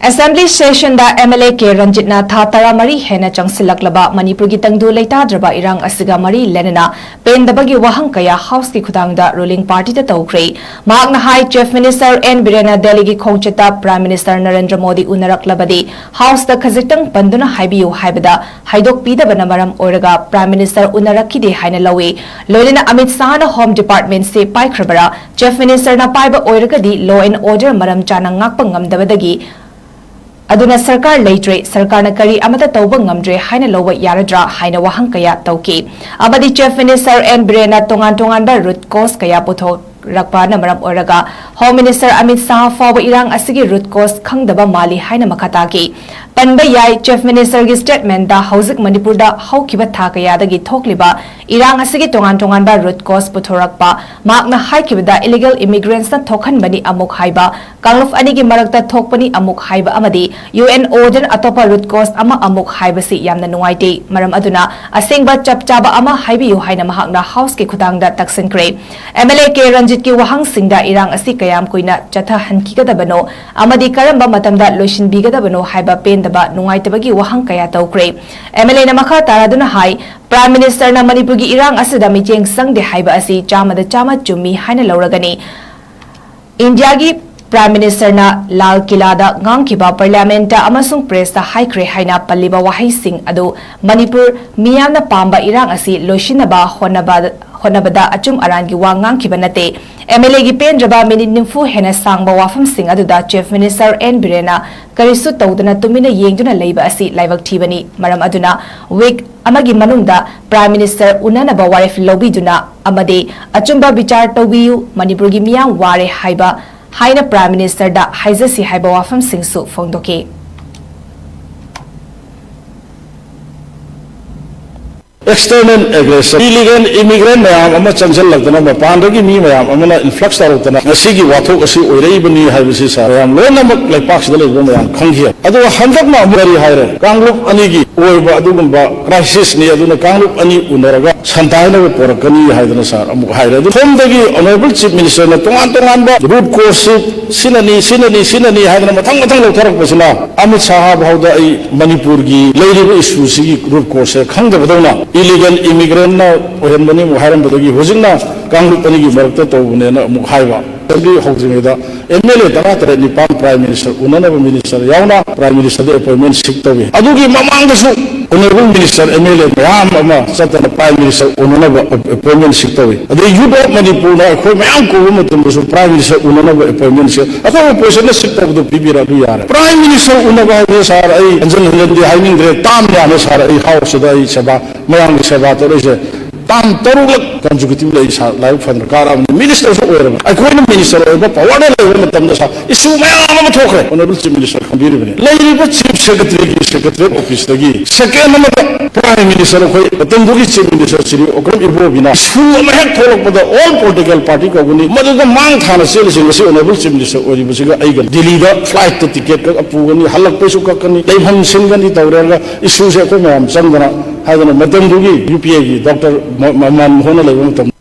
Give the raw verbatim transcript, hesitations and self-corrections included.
Assembly sessionꯗ MLA K Ranjitꯅ ꯊꯥ ꯇꯔꯥꯃꯔꯤ ꯍꯦꯟꯅ ꯆꯪꯁꯤꯜꯂꯛꯂꯕ ꯃꯅꯤꯄꯨꯔꯒꯤ ꯇꯪꯗꯨ ꯂꯩꯇꯥꯗ꯭ꯔꯕ ꯏꯔꯥꯡ ꯑꯁꯤꯒ ꯃꯔꯤ ꯂꯩꯅꯅ ꯄꯦꯟꯗꯕꯒꯤ ꯋꯥꯍꯪ ꯀꯌꯥ Houseꯀꯤ ꯈꯨꯊꯥꯡꯗ ruling partyꯗ ꯇꯧꯈ꯭ꯔꯦ꯫ ꯃꯍꯥꯛꯅ ꯍꯥꯏ, Chief Minister N Birenꯅ ꯗꯦꯜꯂꯤꯒꯤ ꯈꯣꯡꯆꯠꯇ Prime Minister ꯅꯔꯦꯟꯗ꯭ꯔ ꯃꯣꯗꯤ ꯎꯅꯔꯛꯂꯕꯗꯤ Houseꯇ ꯈꯖꯤꯛꯇꯪ ꯄꯟꯗꯨꯅ ꯍꯥꯏꯕꯤꯌꯨ ꯍꯥꯏꯕꯗ ꯍꯥꯏꯗꯣꯛꯄꯤꯗꯕꯅ ꯃꯔꯝ ꯑꯣꯏꯔꯒ Prime Minister ꯎꯅꯔꯛꯈꯤꯗꯦ ꯍꯥꯏꯅ ꯂꯧꯏ꯫ ꯂꯣꯏꯅꯅ ꯑꯃꯤꯠ ꯁꯥꯍꯅ Home Departmentꯁꯤ ꯄꯥꯏꯈ꯭ꯔꯕꯔꯥ? Chief Ministerꯅ ꯄꯥꯏꯕ ꯑꯣꯏꯔꯒꯗꯤ law and order ꯃꯔꯝ ꯆꯥꯅ ꯉꯥꯛꯄ ꯉꯝꯗꯕꯗꯒꯤ ꯑꯗꯨꯅ ꯁꯔꯀꯥꯔ ꯂꯩꯇ꯭ꯔꯦ, ꯁꯔꯀꯥꯔꯅ ꯀꯔꯤ ꯑꯃꯠꯇ ꯇꯧꯕ ꯉꯝꯗ꯭ꯔꯦ ꯍꯥꯏꯅ ꯂꯧꯕ ꯌꯥꯔꯗ꯭ꯔꯥ ꯍꯥꯏꯅ ꯋꯥꯍꯪ ꯀꯌꯥ ꯇꯧꯈꯤ꯫ ꯑꯃꯗꯤ Chief Minister N Birenꯅ ꯇꯣꯉꯥꯟ ꯇꯣꯉꯥꯟꯕ root cause ꯀꯌꯥ ꯄꯨꯊꯣꯔꯛꯄꯅ ꯃꯔꯝ ꯑꯣꯏꯔꯒ Home Minister ꯑꯃꯤꯠ ꯁꯥꯍ ꯐꯥꯎꯕ ꯏꯔꯥꯡ ꯑꯁꯤꯒꯤ root cause ꯈꯪꯗꯕ ꯃꯥꯜꯂꯤ ꯍꯥꯏꯅ ꯃꯈꯥ ꯇꯥꯈꯤ꯫ ꯄꯟꯕ ꯌꯥꯏ, Chief Ministerꯒꯤ statementꯇ ꯍꯧꯖꯤꯛ ꯃꯅꯤꯄꯨꯔꯗ ꯍꯧꯈꯤꯕ ꯊꯥ ꯀꯌꯥꯗꯒꯤ ꯊꯣꯛꯂꯤꯕ ꯏꯔꯥꯡ ꯑꯁꯤꯒꯤ ꯇꯣꯉꯥꯟ ꯇꯣꯉꯥꯟꯕ root cause ꯄꯨꯊꯣꯔꯛꯄ, ꯃꯍꯥꯛꯅ ꯍꯥꯏꯈꯤꯕꯗ illegal immigrants ꯅ ꯊꯣꯛꯍꯟꯕꯅꯤ ꯑꯃꯨꯛ ꯍꯥꯏꯕ, ꯀꯥꯡꯂꯨꯞ ꯑꯅꯤꯒꯤ ꯃꯔꯛꯇ ꯊꯣꯛꯄꯅꯤ ꯑꯃꯨꯛ ꯍꯥꯏꯕ ꯑꯃꯗꯤ U N order ꯑꯇꯣꯞꯄ root cause ꯑꯃ ꯑꯃꯨꯛ ꯍꯥꯏꯕꯁꯤ ꯌꯥꯝꯅ ꯅꯨꯡꯉꯥꯏꯇꯦ꯫ ꯃꯔꯝ ꯑꯗꯨꯅ ꯑꯁꯦꯡꯕ ꯆꯞ ꯆꯥꯕ ꯑꯃ ꯍꯥꯏꯕꯤꯌꯨ ꯍꯥꯏꯅ ꯃꯍꯥꯛꯅ Houseꯀꯤ ꯈꯨꯊꯥꯡꯗ ꯇꯛꯁꯤꯟꯈ꯭ꯔꯦ꯫ MLA K Ranjitꯀꯤ ꯋꯥꯍꯪꯁꯤꯡꯗ ꯏꯔꯥꯡ ꯑꯁꯤ ꯀꯌꯥꯝ ꯀꯨꯏꯅ ꯆꯠꯊꯍꯟꯈꯤꯒꯗꯕꯅꯣ ꯑꯃꯗꯤ ꯀꯔꯝꯕ ꯃꯇꯝꯗ ꯂꯣꯏꯁꯤꯟꯕꯤꯒꯗꯕꯅꯣ ꯍꯥꯏꯕ ꯄꯦꯟꯗꯕ, ꯅꯨꯡꯉꯥꯏꯇꯕꯒꯤ ꯋꯥꯍꯪ ꯀꯌꯥ ꯇꯧꯈ꯭ꯔꯦ꯫ MLAꯅ ꯃꯈꯥ ꯇꯥꯔꯗꯨꯅ ꯍꯥꯏ, Prime Ministerꯅ ꯃꯅꯤꯄꯨꯔꯒꯤ ꯏꯔꯥꯡ ꯑꯁꯤꯗ ꯃꯤꯠꯌꯦꯡ ꯆꯪꯗꯦ ꯍꯥꯏꯕ ꯑꯁꯤ ꯆꯥꯃꯗ ꯆꯥꯃ ꯆꯨꯝꯃꯤ ꯍꯥꯏꯅ ꯂꯧꯔꯒꯅꯤ꯫ ꯏꯟꯗꯤꯌꯥꯒꯤ Prime Ministerꯅ ꯂꯥꯜ ꯀꯤꯂꯥꯗ ꯉꯥꯡꯈꯤꯕ, Parliamentꯇ ꯑꯃꯁꯨꯡ pressꯇ ꯍꯥꯏꯈ꯭ꯔꯦ ꯍꯥꯏꯅ ꯄꯜꯂꯤꯕ ꯋꯥꯍꯩꯁꯤꯡ ꯑꯗꯨ ꯃꯅꯤꯄꯨꯔ ꯃꯤꯌꯥꯝꯅ ꯄꯥꯝꯕ ꯏꯔꯥꯡ ꯑꯁꯤ ꯂꯣꯏꯁꯤꯟꯅꯕ ꯍꯣꯠꯅꯕ, ꯍꯣꯠꯅꯕꯗ ꯑꯆꯨꯝ ꯑꯔꯥꯟꯒꯤ ꯋꯥ ꯉꯥꯡꯈꯤꯕ ꯅꯠꯇꯦ꯫ MLAꯒꯤ ꯄꯦꯟꯗ꯭ꯔꯕ minute ꯅꯤꯐꯨ ꯍꯦꯟꯅ ꯁꯥꯡꯕ ꯋꯥꯐꯝꯁꯤꯡ ꯑꯗꯨꯗ Chief Minister N Birenꯅ ꯀꯔꯤꯁꯨ ꯇꯧꯗꯅ ꯇꯨꯃꯤꯟꯅ ꯌꯦꯡꯗꯨꯅ ꯂꯩꯕ ꯑꯁꯤ ꯂꯥꯏꯕꯛ ꯊꯤꯕꯅꯤ꯫ ꯃꯔꯝ ꯑꯗꯨꯅ week ꯑꯃꯒꯤ ꯃꯅꯨꯡꯗ Prime Minister ꯎꯅꯅꯕ ꯋꯥꯔꯦꯞ ꯂꯧꯕꯤꯗꯨꯅ ꯑꯃꯗꯤ ꯑꯆꯨꯝꯕ ꯕꯤꯆꯥꯔ ꯇꯧꯕꯤꯌꯨ, ꯃꯅꯤꯄꯨꯔꯒꯤ ꯃꯤꯌꯥꯝ ꯋꯥꯔꯦ ꯍꯥꯏꯕ ꯍꯥꯏꯅ Prime Ministerꯗ ꯍꯥꯏꯖꯁꯤ ꯍꯥꯏꯕ ꯋꯥꯐꯝꯁꯤꯡꯁꯨ ꯐꯣꯡꯗꯣꯛꯈꯤ꯫ External aggression, illegal immigrant ꯃꯌꯥꯝ ꯑꯃ ꯆꯪꯁꯤꯜꯂꯛꯇꯅ, ꯃꯄꯥꯟꯗꯒꯤ ꯃꯤ ꯃꯌꯥꯝ ꯑꯃꯅ influx ꯇꯧꯔꯛꯇꯅ ꯉꯁꯤꯒꯤ ꯋꯥꯊꯣꯛ ꯑꯁꯤ ꯑꯣꯏꯔꯛꯏꯕꯅꯤ ꯍꯥꯏꯕꯁꯤ ꯁꯥꯔ ꯃꯌꯥꯝ ꯂꯣꯏꯅꯃꯛ ꯂꯩꯄꯥꯛꯁꯤꯗ ꯂꯩꯔꯤꯕ ꯃꯌꯥꯝ ꯈꯪꯈꯤ꯫ ꯑꯗꯨꯒ ꯍꯟꯗꯛꯅ ꯑꯃꯨꯛ ꯀꯔꯤ ꯍꯥꯏꯔꯦ? ꯀꯥꯡꯂꯨꯞ ꯑꯅꯤꯒꯤ ꯑꯣꯏꯕ ꯑꯗꯨꯒꯨꯝꯕ crisis ꯅꯤ, ꯑꯗꯨꯅ ꯀꯥꯡꯂꯨꯞ ꯑꯅꯤ ꯎꯅꯔꯒ ꯁꯟꯗꯥꯏꯅꯕ ꯄꯣꯔꯛꯀꯅꯤ ꯍꯥꯏꯗꯅ ꯁꯥꯔ ꯑꯃꯨꯛ ꯍꯥꯏꯔꯦ꯫ ꯑꯗꯨ ꯁꯣꯝꯗꯒꯤ Honourable Chief Minister ꯅ ꯇꯣꯉꯥꯟ ꯇꯣꯉꯥꯟꯕ root cause ꯁꯤ ꯁꯤꯅꯅꯤ, ꯁꯤꯅꯅꯤ, ꯁꯤꯅꯅꯤ ꯍꯥꯏꯗꯅ ꯃꯊꯪ ꯃꯊꯪ ꯂꯧꯊꯔꯛꯄꯁꯤꯅ ꯑꯃꯤꯠ ꯁꯥꯍ ꯐꯥꯎꯗ ꯑꯩ ꯃꯅꯤꯄꯨꯔꯒꯤ ꯂꯩꯔꯤꯕ issue ꯁꯤꯒꯤ root cause ꯁꯦ ꯈꯪꯗꯕꯗꯧꯅ, illegal immigrant ꯅ ꯑꯣꯏꯍꯟꯕꯅꯤ ꯑꯃꯨꯛ ꯍꯥꯏꯔꯝꯕꯗꯒꯤ ꯍꯧꯖꯤꯛꯅ ꯀꯥꯡꯂꯨꯞ ꯑꯅꯤꯒꯤ ꯃꯔꯛꯇ ꯇꯧꯕꯅꯦꯅ ꯑꯃꯨꯛ ꯍꯥꯏꯕ꯫ Assembly ꯍꯧꯗ꯭ꯔꯤꯉꯩꯗ M L A ꯇꯔꯥ ꯇꯔꯦꯠ ꯅꯤꯄꯥꯟ Prime Minister ꯎꯅꯅꯕ minister ꯌꯥꯎꯅ Prime Minister ꯗ appointment seek ꯇꯧꯏ꯫ ꯑꯗꯨꯒꯤ ꯃꯃꯥꯡꯗꯁꯨ Honourable Minister, M L A ꯃꯌꯥꯝ ꯑꯃ ꯆꯠꯇꯅ Prime Minister ꯎꯅꯅꯕ appointment seek ꯇꯧꯏ꯫ ꯑꯗꯩ Youth of Manipur ꯅ ꯑꯩꯈꯣꯏ ꯃꯌꯥꯝ ꯀꯧꯕ ꯃꯇꯝꯗꯁꯨ Prime Minister ꯎꯅꯅꯕ appointment seek, ꯑꯩꯈꯣꯏ opposition ꯅ seek ꯇꯧꯕꯗꯣ ꯄꯤꯕꯤꯔꯛꯑꯗꯤ ꯌꯥꯔꯦ꯫ Prime Minister ꯎꯅꯕ ꯍꯥꯏꯕꯁꯦ ꯁꯥꯔ ꯑꯩ ꯍꯟꯖꯟ ꯍꯟꯖꯟꯗꯤ ꯍꯥꯏꯅꯤꯡꯗ꯭ꯔꯦ, ꯇꯥꯝ ꯌꯥꯝꯃꯦ ꯁꯥꯔ, ꯑꯩ House ꯁꯤꯗ ꯑꯩ ꯁꯦꯕꯥ, ꯃꯌꯥꯝꯒꯤ ꯁꯦꯕꯥ ꯇꯧꯔꯛꯏꯁꯦ꯫ ꯇꯥꯝ ꯇꯔꯨꯛꯂꯛ consecutively ꯑꯩ ꯁꯥꯔ ꯂꯥꯏꯕꯛ ꯐꯗꯅ ꯀꯥꯔꯛꯑꯕꯅꯤ꯫ Minister ꯁꯨ ꯑꯣꯏꯔꯕꯅꯤ꯫ ꯑꯩꯈꯣꯏꯅ minister ꯑꯣꯏꯕ power ꯗ ꯂꯩꯕ ꯃꯇꯝꯗ ꯁꯥꯔ issue ꯃꯌꯥꯝ ꯑꯃ ꯊꯣꯛꯈ꯭ꯔꯦ꯫ Honourable Chief Minister ꯈꯪꯕꯤꯔꯤꯕꯅꯤ꯫ ꯂꯩꯔꯤꯕ Chief Secretary ꯒꯤ Secretariat Office ꯇꯒꯤ second ꯑꯃꯗ Prime Minister, ꯑꯩꯈꯣꯏ ꯃꯇꯝꯗꯨꯒꯤ Chief Minister Shri Okram ꯏꯕꯣꯕꯤꯅ issue ꯑꯃ ꯍꯦꯛ ꯊꯣꯛꯂꯛꯄꯗ all political party ꯀꯧꯒꯅꯤ꯫ ꯃꯗꯨꯗ ꯃꯥꯡ ꯊꯥꯅ ꯆꯦꯜꯂꯤꯁꯤꯡ ꯑꯁꯤ Honourable Chief Minister ꯑꯣꯏꯔꯤꯕꯁꯤꯒ ꯑꯩꯒ ꯗꯤꯜꯂꯤꯗ flight ꯇ ticket ꯀꯛ ꯄꯨꯒꯅꯤ, ꯍꯜꯂꯛꯄꯩꯁꯨ ꯀꯛꯀꯅꯤ, ꯂꯩꯐꯝ ꯁꯤꯟꯒꯅꯤ ꯇꯧꯔꯒ issue ꯁꯦ ꯑꯩꯈꯣꯏ ꯃꯌꯥꯝ ꯆꯪꯗꯅ ꯍꯥꯏꯗꯅ ꯃꯇꯝꯗꯨꯒꯤ U P A ꯒꯤ Doctor ꯃ-, ꯃ-, ꯃꯟꯃꯣꯍꯟ ꯅ ꯂꯩꯕ ꯃꯇꯝꯗ